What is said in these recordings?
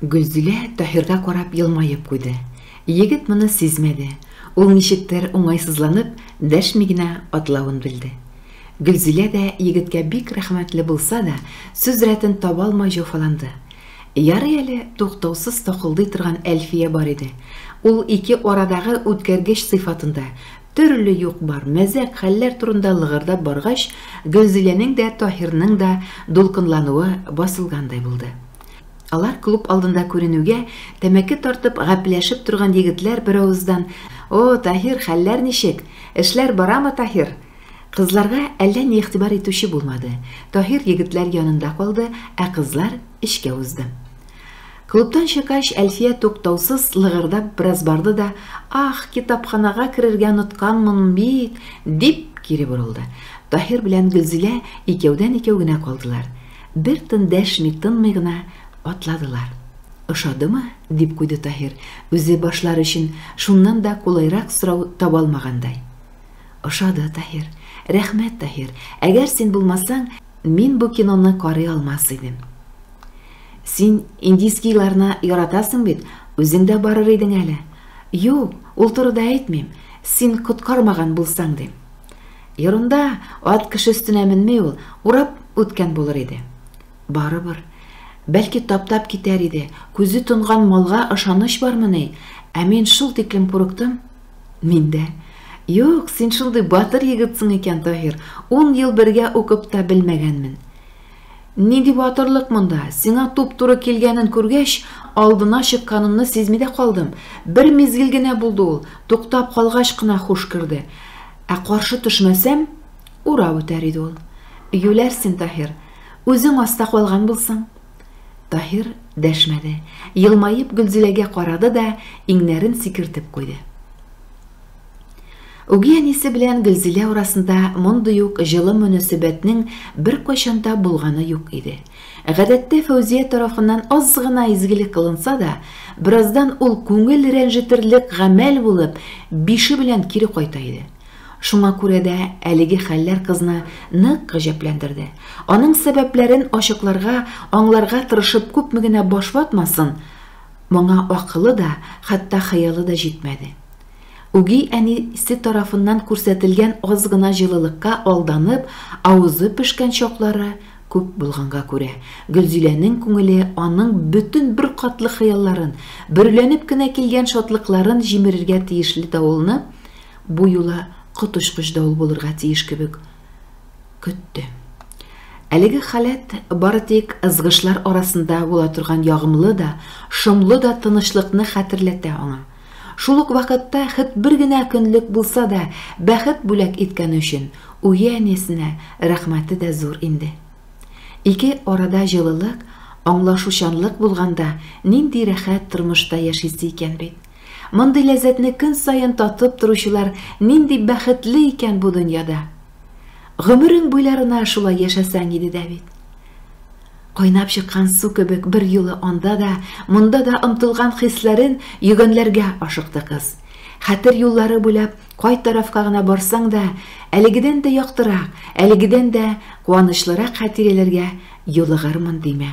Гөлзилә Таһирга карап елмаеп куйды. Егет моны сизмәде. Ул ничектер уңайсызланып, дәшми генә атлавын белде. Гөлзилә дә егеткә бик рәхмәтле булса да, сүз рәтен таба алмай җәфаланды. Ярый әле туктаусыз такылдый торган Әлфия бар иде. Ул ике арадагы үткәргеч сыйфатында, төрле юк-бар, мәзәк хәлләр турында лыгырдап баргач, Гөлзиләнең дә, Таһирның да дулкынлануы басылгандай булды. Алар клуб алдында күренүгә, тәмәке тартып, гәпләшеп торган егетләр беравыздан, О, Таһир, хәлләр ничек? Эшләр барамы, Таһир? Кызларга әллә ни игътибар итүче булмады. Таһир егетләр янында калды, ә кызлар эчкә узды. Клубтан чыккач, Әлфия туктаусыз лыгырдап бераз барды да, Ах, китапханага керергә онытканмын бит, дип кире борылды. Таһир белән Гөлзилә икәүдән-икәү генә калдылар. Бер тын дәшми-тынмый гына атладылар. Ошадымы? дип куйды Таһир, үзе башлар өчен шуннан да кулайрак сорау таба алмагандай. Ошады, Таһир. Рәхмәт, Таһир. Әгәр син булмасаң, мин бу киноны карый алмас идем. Син индийскийларны яратасың бит, үзең дә барыр идең әле. Юк, ул турыда әйтмим. Син коткармаган булсаң, дим. Ерунда, ат кеше өстенә менми ул, урап үткән булыр иде. Барыбер. Бәлки таптап китәр иде. Күзе тонган малга ышаныч бармыни? Ә мин шул тиклем курыктым. Мин дә. Юк, син шундый батыр егетсең икән, Таһир. Ун ел бергә укып та белмәгәнмен. Нинди батырлык монда? Сиңа туп-туры килгәнен күргәч, алдына чыкканымны сизми дә калдым. Бер мизгел генә булды ул, туктап калгач кына хуш керде. Ә каршы төшмәсәм, урап үтәр иде ул. Юләр син, Таһир. Үзең аста калган булсаң. Таһир дәшмәде. Елмаеп Гөлзиләгә карады да, иңнәрен сикертеп куйды. Үги әнисе белән Гөлзилә арасында мондый ук җылы мөнәсәбәтнең беркайчан да булганы юк иде. Гадәттә Фәүзия тарафыннан аз гына изгелек кылынса да, бераздан ул күңел рәнҗетерлек гамәл булып, бише белән кире кайта иде. Шуңа күрә дә әлеге хәлләр кызны нык гаҗәпләндерде. Аның сәбәпләрен ачыкларга, аңларга тырышып күпме генә баш ватмасын, моңа акылы да, хәтта хыялы да җитмәде. Үги әнисе тарафыннан күрсәтелгән аз гына җылылыкка алданып, авызы пешкән чаклары күп булганга күрә, Гөлзиләнең күңеле аның бөтен беркатлы хыялларын, бөреләнеп кенә килгән шатлыкларын җимерергә тиешле давылны бу юлы коточкыч давыл булырга тиеш кебек көтте. Әлеге халәт бары тик ызгышлар арасында була торган ягымлы да, шомлы да тынычлыкны хәтерләтә аңа. Шул ук вакытта хет бер генә көнлек булса да бәхет бүләк иткәне өчен үги әнисенә рәхмәте дә зур инде. Ике арада җылылык, аңлашучанлык булганда нинди рәхәт тормышта яшисе икән бит. Мондый ләззәтне көн саен татып торучылар нинди бәхетле икән бу дөньяда. Гомерең буйларына шулай яшәсәң иде дә бит. Кайнап чыккан су кебек бер юлы анда да, монда да омтылган хисләрен йөгәнләргә ашыкты кыз. Хәтер юллары буйлап кай тарафка гына барсаң да, әлегедән дә яктырак, әлегедән дә куанычлырак хатирәләргә юлыгырмын димә.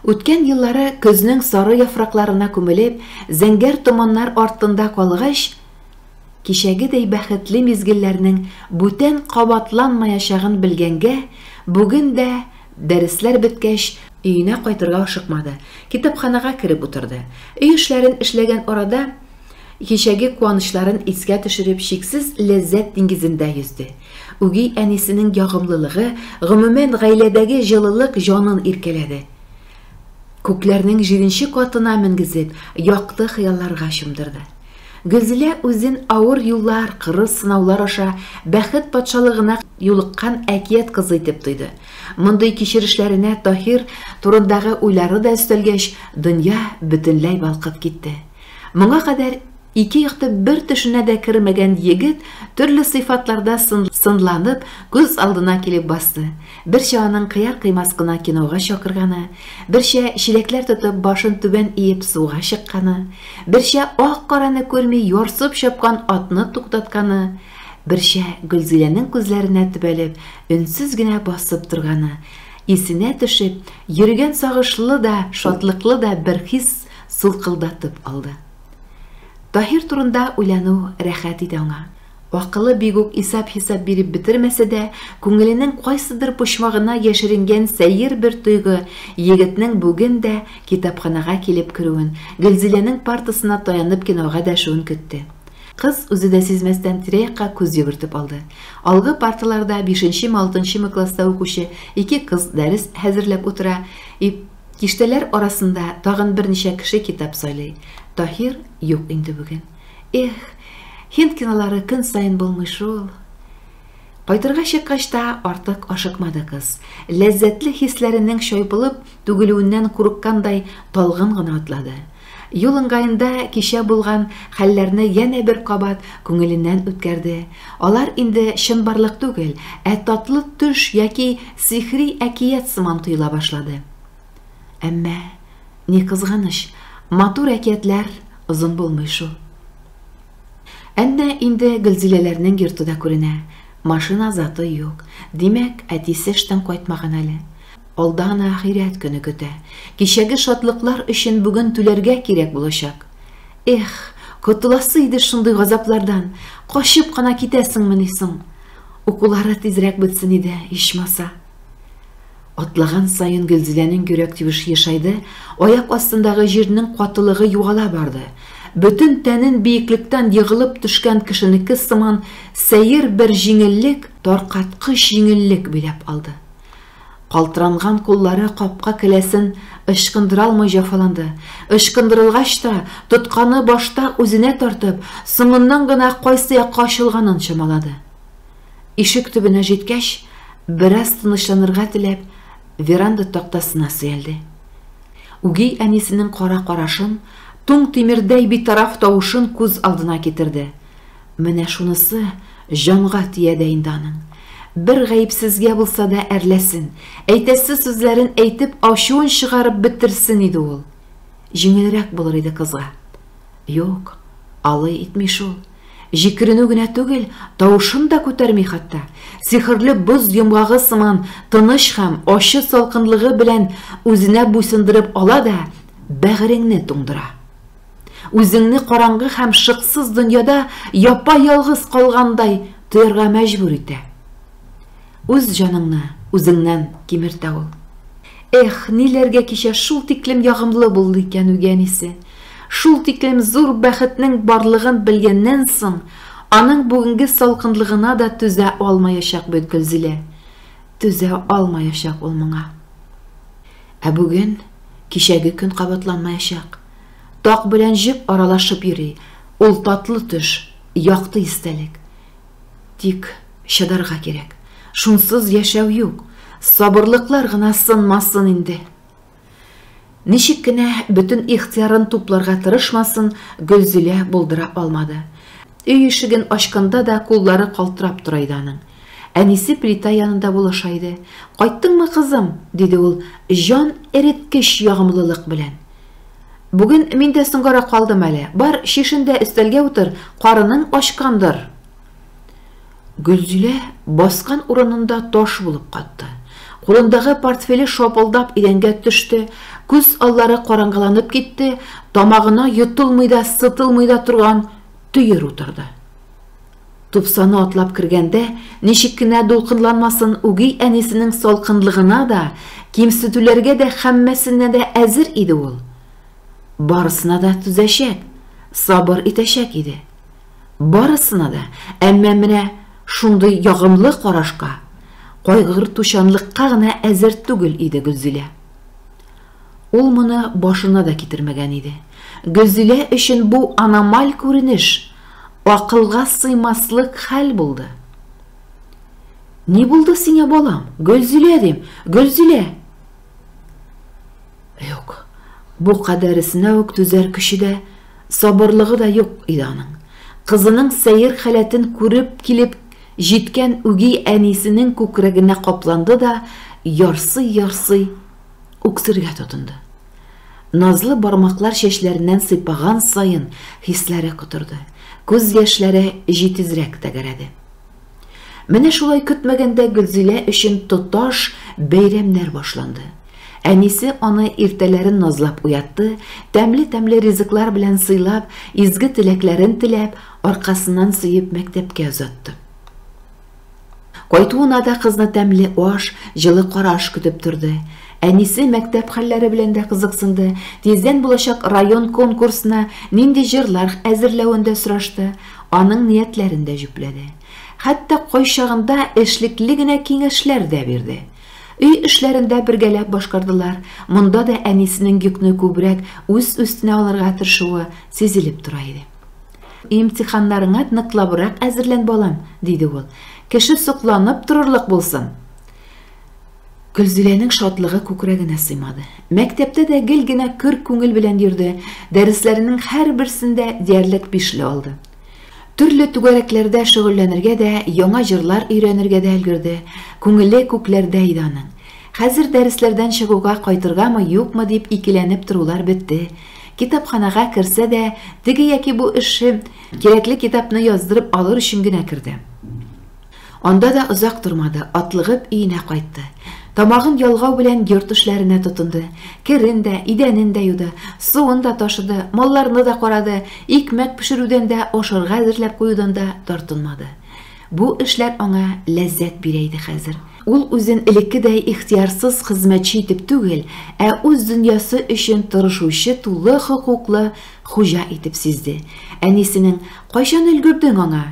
Үткән еллары көзнең сары яфракларына күмелеп, зәңгәр томаннар артында калгач, кичәгедәй бәхетле мизгелләрнең бүтән кабатланмаячагын белгәнгә, бүген дә дәресләр беткәч, өенә кайтырга ашыкмады, китапханага кереп утырды. Өй эшләрен эшләгән арада кичәге куанычларын искә төшереп, чиксез ләззәт диңгезендә йөзде. Үги әнисенең ягымлылыгы, гомумән, гаиләдәге җылылык җанын иркәләде. Күкләрнең җиденче катына менгезеп, якты хыялларга чумдырды. Гөлзилә үзен авыр юллар, кырыс сынаулар аша бәхет патшалыгына юлыккан әкият кызы итеп тойды. Мондый кичерешләренә Таһир турындагы уйлары да өстәлгәч, дөнья бөтенләй балкып китте. Моңа кадәр ике якты бер төшенә дә кермәгән егет төрле сыйфатларда сынланып, күз алдына килеп басты. Берчә аның кыяр-кыймас кына кинога чакырганы, берчә чиләкләр тотып башын түбән иеп суга чыкканы, берчә ак-караны күрми ярсып чапкан атны туктатканы, берчә Гөлзиләнең күзләренә төбәлеп, өнсез генә басып торганы, исенә төшеп, йөреген сагышлы да, шатлыклы да бер хис сулкылдатып алды. Таһир турында уйлану рәхәт иде аңа. Акылы бик үк исәп-хисап биреп бетермәсә дә, күңеленең кайсыдыр почмагына яшеренгән сәер бер тойгы егетнең бүген дә китапханәгә килеп керүен, Гөлзиләнең партасына таянып кинога дәшүен көтте. Кыз үзе дә сизмәстән тирә-якка күз йөгертеп алды. Алгы парталарда бишенчеме-алтынчымы класста укучы ике кыз дәрес хәзерләп утыра, киштәләр арасында тагын берничә кеше китап сайлый. Таһир юк инде бүген. Эх, һинд кинолары көн саен булмый шул. Кайтырга чыккач та артык ашыкмады кыз. Ләззәтле хисләренең чайпылып түгелүеннән курыккандай талгын гына атлады. Юл ыңгаенда кичә булган хәлләрне янә бер кабат күңеленнән үткәрде. Алар инде чынбарлык түгел, ә татлы төш яки сихри әкият сыман тоела башлады. Әмма, ни кызганыч, матур әкиятләр озын булмый шул. Әнә инде Гөлзиләләрнең йорты да күренә. Машина заты юк. Димәк, әтисе эштән кайтмаган әле. Алда аны ахирәт көне көтә. Кичәге шатлыклар өчен бүген түләргә кирәк булачак. Эх, котыласы иде шундый газаплардан. Качып кына китәсеңмени соң? Укулары тизрәк бетсен иде, ичмаса. Атлаган саен Гөлзиләнең йөрәк тибеше ешайды, аяк астындагы җирнең катылыгы югала барды. Бөтен тәнен биеклектән егылып төшкән кешенеке сыман сәер бер җиңеллек, таркаткыч җиңеллек биләп алды. Калтыранган куллары капка келәсен ычкындыра алмый җәфаланды. Ычкындырылгач та, тотканы башта үзенә тартып, соңыннан гына кайсы якка ачылганын чамалады. Ишек төбенә җиткәч, бераз тынычланырга теләп, веранда тактасына сөялде. Үги әнисенең кара карашын, туң тимердәй битараф тавышын күз алдына китерде. Менә шунысы җанга тия дә инде аның. Бер гаепсезгә булса да әрләсен, әйтәсе сүзләрен әйтеп, ачуын чыгарып бетерсен иде ул. Җиңелрәк булыр иде кызга. Юк, алай итми шул. Җикеренү генә түгел, тавышын да күтәрми хәтта. Сихерле боз йомгагы сыман тыныч һәм ачы салкынлыгы белән үзенә буйсындырып ала да бәгыреңне туңдыра. Үзеңне караңгы һәм шыксыз дөньяда япа-ялгыз калгандай тоярга мәҗбүр итә. Үз җаныңны үзеңнән кимертә ул. Эх, ниләргә кичә шул тиклем ягымлы булды икән үги әнисе. Шул тиклем зур бәхетнең барлыгын белгәннән соң, аның бүгенге салкынлыгына да түзә алмаячак бит Гөлзилә. Түзә алмаячак ул моңа. Ә бүген кичәге көн кабатланмаячак. Так белән җеп аралашып йөри. Ул татлы төш, якты истәлек. Тик чыдарга кирәк. Шунсыз яшәү юк. Сабырлыклар гына сынмасын инде. Ничек кенә бөтен ихтыярын тупларга тырышмасын, Гөлзилә булдыра алмады. Өй ишеген ачканда да куллары калтырап тора иде аның. Әнисе плита янында булыша иде. Кайттыңмы, кызым? диде ул җан эреткеч ягымлылык белән. Бүген мин дә соңгарак калдым әле. Бар, чишен дә өстәлгә утыр, карының ачкандыр. Гөлзилә баскан урынында таш булып катты. Кулындагы портфеле шапылдап идәнгә төште, күз аллары караңгыланып китте, тамагына йотылмый да, сытылмый да торган төер утырды. Тупсаны атлап кергәндә, ничек кенә дулкынланмасын, үги әнисенең салкынлыгына да, кимсетүләргә дә һәммәсенә дә әзер иде ул. Барысына да түзәчәк, сабыр итәчәк иде. Барысына да, әмма менә шундый ягымлы карашка, кайгыртучанлыкка гына әзер түгел иде Гөлзилә. Ул моны башына да китермәгән иде. Гөлзилә өчен бу аномаль күренеш, акылга сыймаслык хәл булды. Ни булды сиңа, балам? Гөлзилә дим, Гөлзилә! Юк, бу кадәресенә үк түзәр көче дә, сабырлыгы да юк иде аның. Кызының сәер халәтен күреп килеп җиткән үги әнисенең күкрәгенә капланды да ярсый-ярсый үксергә тотынды. Назлы бармаклар чәчләреннән сыйпаган саен хисләре котырды, күз яшьләре җитезрәк тәгәрәде. Менә шулай көтмәгәндә Гөлзилә өчен тоташ бәйрәмнәр башланды. Әнисе аны иртәләрен назлап уятты, тәмле-тәмле ризыклар белән сыйлап, изге теләкләрен теләп, аркасыннан сөеп мәктәпкә озатты. Кайтуына да кызны тәмле аш, җылы караш көтеп торды. Әнисе мәктәп хәлләре белән дә кызыксынды, тиздән булачак район конкурсына нинди җырлар әзерләвен дә сорашты, аның ниятләрен дә җөпләде. Хәтта кайчагында эшлекле генә киңәшләр дә бирде. Өй эшләрен дә бергәләп башкардылар. Монда да әнисенең йөкне күбрәк үз өстенә алырга тырышуы сизелеп тора иде. Имтиханнарыңа ныклабрак әзерлән, балам, диде ул. Кеше сокланып торырлык булсын. Гөлзиләнең шатлыгы күкрәгенә сыймады. Мәктәптә дә гел генә көр күңел белән йөрде, дәресләренең һәрберсендә диярлек бишле алды. Төрле түгәрәкләрдә шөгыльләнергә дә, яңа җырлар өйрәнергә дә өлгерде. Күңеле күкләрдә иде аның. Хәзер дәресләрдән чыгуга кайтыргамы, юкмы дип икеләнеп торулар бетте. Китапханага керсә дә, теге яки бу эше кирәкле китапны яздырып алыр өчен генә керде. Анда да озак тормады, атлыгып өенә кайтты. Тамагын ялгау белән йорт эшләренә тотынды. Керен дә, идәнен дә юды, суын да ташыды, малларны да карады, икмәк пешерүдән дә, ашарга әзерләп куюдан да тартынмады. Бу эшләр аңа ләззәт бирә иде хәзер. Ул үзен элеккедәй ихтыярсыз хезмәтче итеп түгел, ә үз дөньясы өчен тырышучы тулы хокуклы хуҗа итеп сизде. Әнисенең, Кайчан өлгердең аңа?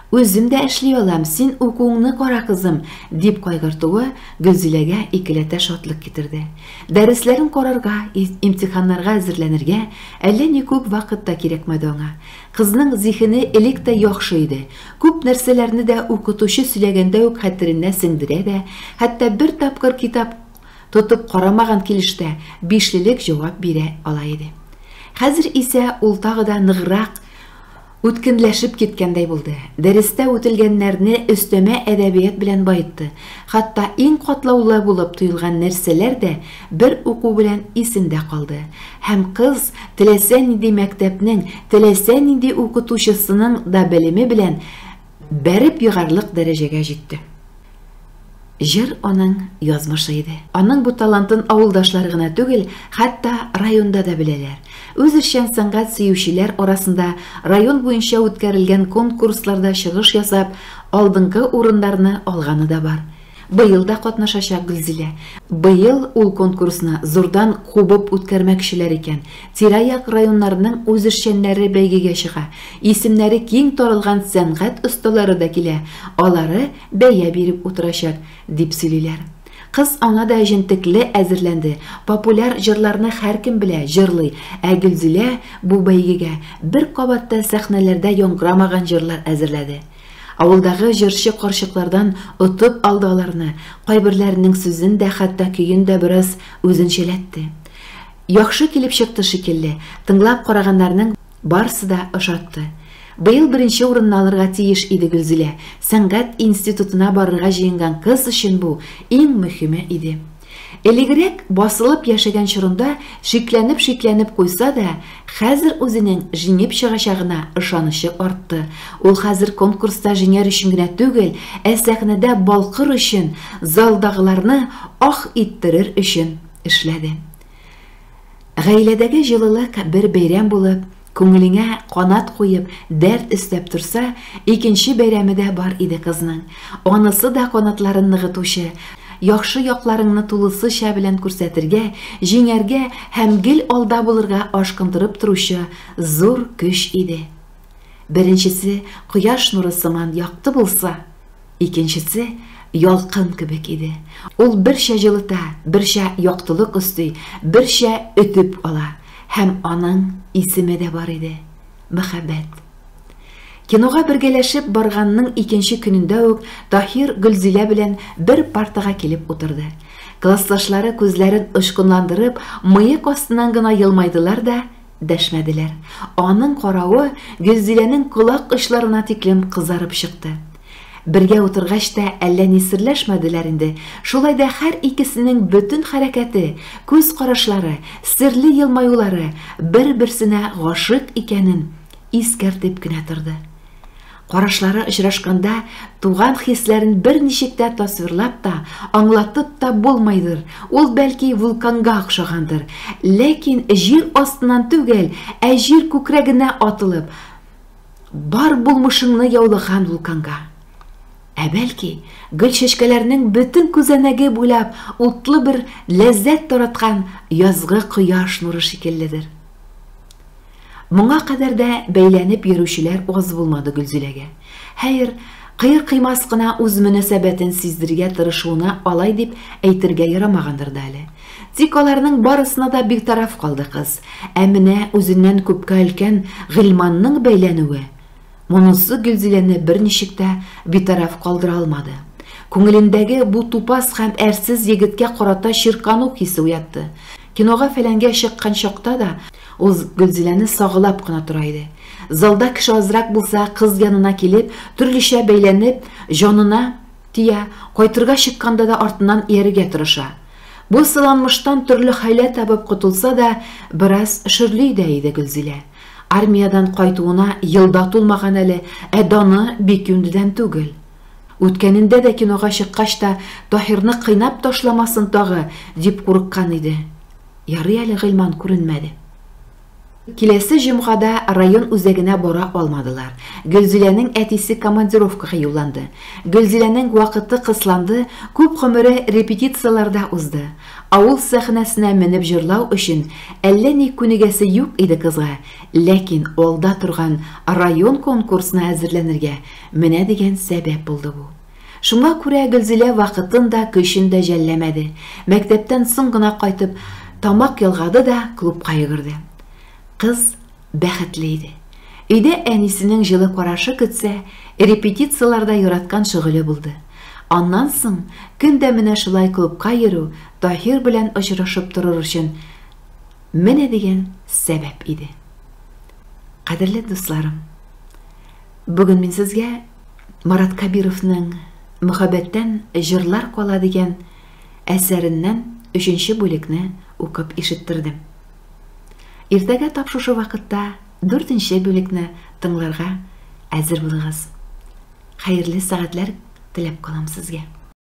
Үзем дә эшли алам, син укуыңны кара, кызым, дип кайгыртуы Гөлзиләгә икеләтә шатлык китерде. Дәресләрен карарга, имтиханнарга әзерләнергә әллә ни күп вакыт та кирәкмәде аңа. Кызның зиһене элек тә яхшы иде. Күп нәрсәләрне дә укытучы сөйләгәндә үк хәтеренә сеңдерә дә, хәтта бер тапкыр китап тотып карамаган килеш тә бишлелек җавап бирә ала иде. Хәзер исә ул тагы да ныграк Үткенләшеп киткәндәй булды. Дәрестә үтелгәннәрне өстәмә әдәбият белән баетты. Хатта иң катлаулы булып тоелган нәрсәләр дә бер уку белән исендә калды. Һәм кыз теләсә нинди мәктәпнең, теләсә нинди укытучысының да белеме белән бәреп егарлык дәрәҗәгә җитте. Җыр аның язмышы иде. Аның бу талантын авылдашлары гына түгел, хәтта районда да беләләр. Үзешчән сәнгать сөючеләр арасында район буенча үткәрелгән конкурсларда чыгыш ясап, алдынгы урыннарны алганы да бар. Быел да катнашачак Гөлзилә. Быел ул конкурсны зурдан кубып үткәрмәкчеләр икән. Тирә-як районнарның үзешчәннәре бәйгегә чыга. Исемнәре киң таралган сәнгать осталары да килә. Алары бәя биреп утырачак, дип сөйлиләр. Кыз аңа да җентекле әзерләнде. Популяр җырларны һәркем белә, җырлый. Ә Гөлзилә бу бәйгегә бер кабат та сәхнәләрдә яңгырамаган җырлар әзерләде. Авылдагы җырчы карчыклардан отып алды аларны, кайберләренең сүзен дә, хәтта көен дә бераз үзенчәләтте. Яхшы килеп чыкты шикелле, тыңлап караганнарның Барсы да ошатты. Быел беренче урынны алырга тиеш иде Гөлзилә. Сәнгать институтына барырга җыенган кыз өчен бу иң мөһиме иде. Элегрәк басылып яшәгән чорында шикләнеп-шикләнеп куйса да, хәзер үзенең җиңеп чыгачагына ышанычы артты. Ул хәзер конкурста җиңәр өчен генә түгел, ә сәхнәдә балкыр өчен, залдагыларны ах иттерер өчен эшләде. Гаиләдәге җылылык бер бәйрәм булып, күңелеңә канат куеп, дәрт өстәп торса, икенче бәйрәме дә бар иде кызның. Анысы да канатларын ныгытучы, яхшы якларыңны тулысыча белән күрсәтергә, җиңәргә һәм гел алда булырга ашкындырып торучы зур көч иде. Беренчесе кояш нуры сыман якты булса, Икенчесе ялкын кебек иде. Ул берчә җылыта, берчә яктылык өсти, берчә өтеп ала. Һәм аның исеме дә бар иде, мәхәббәт. Кинога бергәләшеп барганның икенче көнендә үк Таһир Гөлзилә белән бер партага килеп утырды. Классташлары күзләрен очкынландырып, мыек астыннан гына елмайдылар да, дәшмәделәр. Аның каравы Гөлзиләнең колак очларына тиклем кызарып чыкты. Бергә утыргач та әллә ни серләшмәделәр инде. Шулай да һәр икесенең бөтен хәрәкәте, күз карашлары, серле елмаюлары бер-берсенә гашыйк икәнен искәртеп кенә торды. Карашлары очрашканда туган хисләрен берничек тә тасвирлап та, аңлатып та булмыйдыр. Ул, бәлки, вулканга охшагандыр. Ләкин җир астыннан түгел, ә җир күкрәгенә атылып, бар булмышыңны яулаган вулканга. Ә бәлки, гөл-чәчкәләрнең бөтен күзәнәге буйлап утлы бер ләззәт тараткан язгы кояш нуры шикелледер. Моңа кадәр дә бәйләнеп йөрүчеләр аз булмады Гөлзиләгә. Хәер, кыер-кыймас кына үз мөнәсәбәтен сиздерергә тырышуына алай дип әйтергә ярамагандыр да әле. Тик аларның барысына да битараф калды кыз. Ә менә үзеннән күпкә өлкән Гыйльманның бәйләнүе, Монысы Гөлзиләне берничек тә битараф калдыра алмады. Күңелендәге бу тупас һәм әрсез егеткә карата чиркану хисе уятты. Кинога-фәләнгә чыккан чакта да ул Гөлзиләне сагалап кына тора иде. Залда кеше азрак булса, кыз янына килеп, төрлечә бәйләнеп, җанына тия, кайтырга чыкканда да артыннан иярергә тырыша. Бу сыланмыштан төрле хәйлә табып котылса да, бераз шөрли дә иде Гөлзилә. Армиядән кайтуына ел да тулмаган әле, ә даны бик юньледән түгел. Үткәнендә дә кинога чыккач та Таһирны кыйнап ташламасын тагы, дип курыккан иде. Ярый әле Гыйльман күренмәде. Киләсе җомгада район үзәгенә бара алмадылар. Гөлзиләнең әтисе командировкага юлланды. Гөлзиләнең вакыты кысланды, күп гомере репетицияләрдә узды. Авыл сәхнәсенә менеп җырлау өчен әллә ни күнегәсе юк иде кызга, ләкин алда торган район конкурсына әзерләнергә менә дигән сәбәп булды бу. Шуңа күрә Гөлзилә вакытын да, көчен дә жәлләмәде. Мәктәптән соң гына кайтып, тамак ялгады да клубка йөгерде. Кыз бәхетле иде. Өйдә әнисенең җылы карашы көтсә, репетицияләрдә яраткан шөгыле булды. Аннан соң көн дә менә шулай клубка йөрү Таһир белән очрашып торыр өчен менә дигән сәбәп иде. Кадерле дусларым, бүген мин сезгә Марат Кабировның Мөхәббәттән җырлар кала дигән әсәреннән өченче бүлекне укып ишеттердем. Иртәгә тап шушы вакытта дүртенче бүлекне тыңларга әзер булыгыз. Хәерле сәгатьләр теләп калам сезгә.